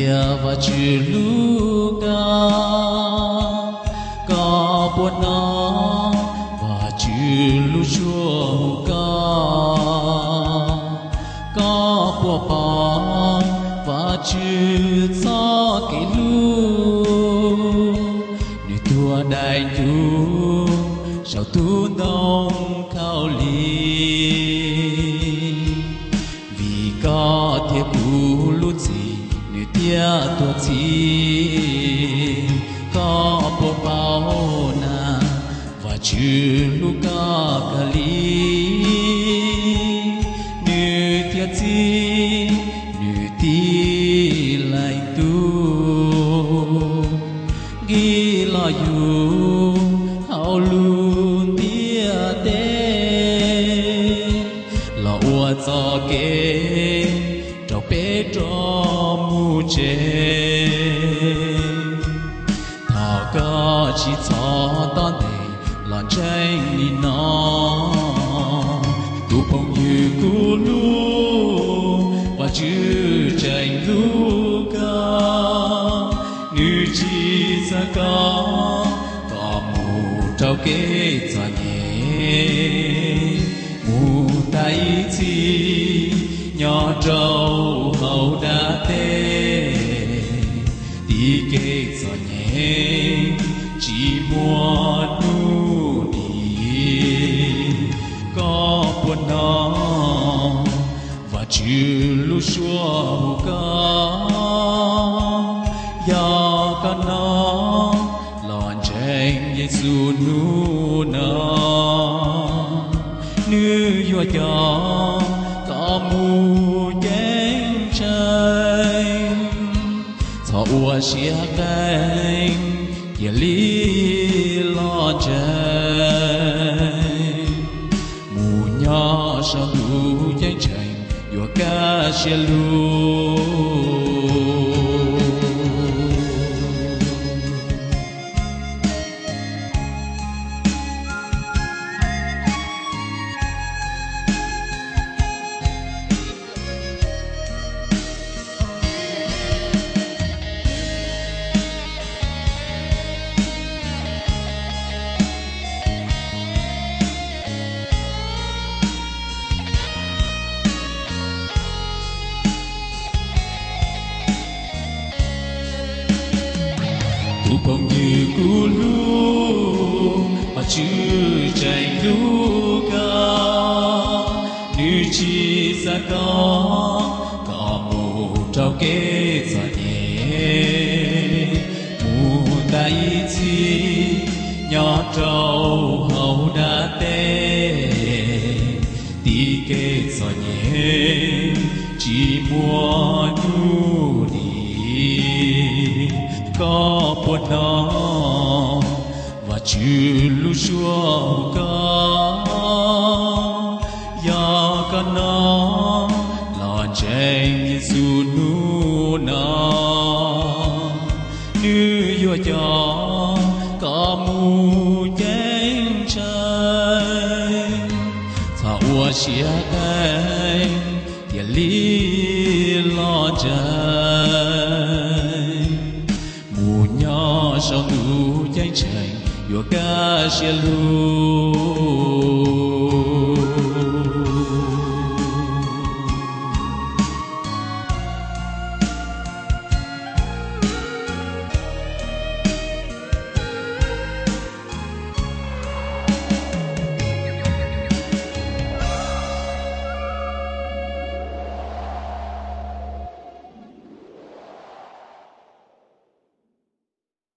Yog Vajtswv hlub koj, koj puas hnov Vajtswv lub suab hu koj? Koj puas pom Vajtswv txoj kev hlub? Nws tuag daim ncuv saum ntoo khaub lig. Vim koj thiab kuv lub txim nws thiaj tuag txhiv. Koj puas paub na, Vajtswv hlub koj kawg li. Nws thiaj txib nws Tib Leej Tub nqis los yug hauv lub ntiaj teb, los ua txoj kev rau peb rov mus tsev. Thov koj tsis txhob ntev los ntseeg li no, tus phooj ywg kuv hlub. Vajtswv tseem hlub koj, nws tsis txaj koj kom mus rau kev txom nyem, mus tas ib txhis nyob rau hauv dab teb, tim kev txom nyem tsis muaj hnub dim. Koj puas hnov Vajtswv lub suab hu koj? Yog koj hnov, los ntseeg Yexus hnub no, nws yuav coj koj mus ceeb tsheej. Txhob ua siab qeeb, cia li los ntseeg, mus nyob saum ntuj ceeb tsheej yuav kaj siab lug. Tus phooj ywg kuv hlub, Vajtswv tseem hlub koj, nws tsis xa koj kom mus rau kev txom nyem, mus tas ib txhis nyob rau hauv dab teb, tim kev txom nyem tsis muaj hnub dim. Koj puas hnov Vajtswv lub suab hu koj? Yog koj hnov, los ntseeg Yexus hnub no, nws yuav coj koj mus ceeb tsheej. Txhob ua siab qeeb, cia li los ntseeg, mus nyob saum ntuj ceeb tsheej yuav kaj siab lug.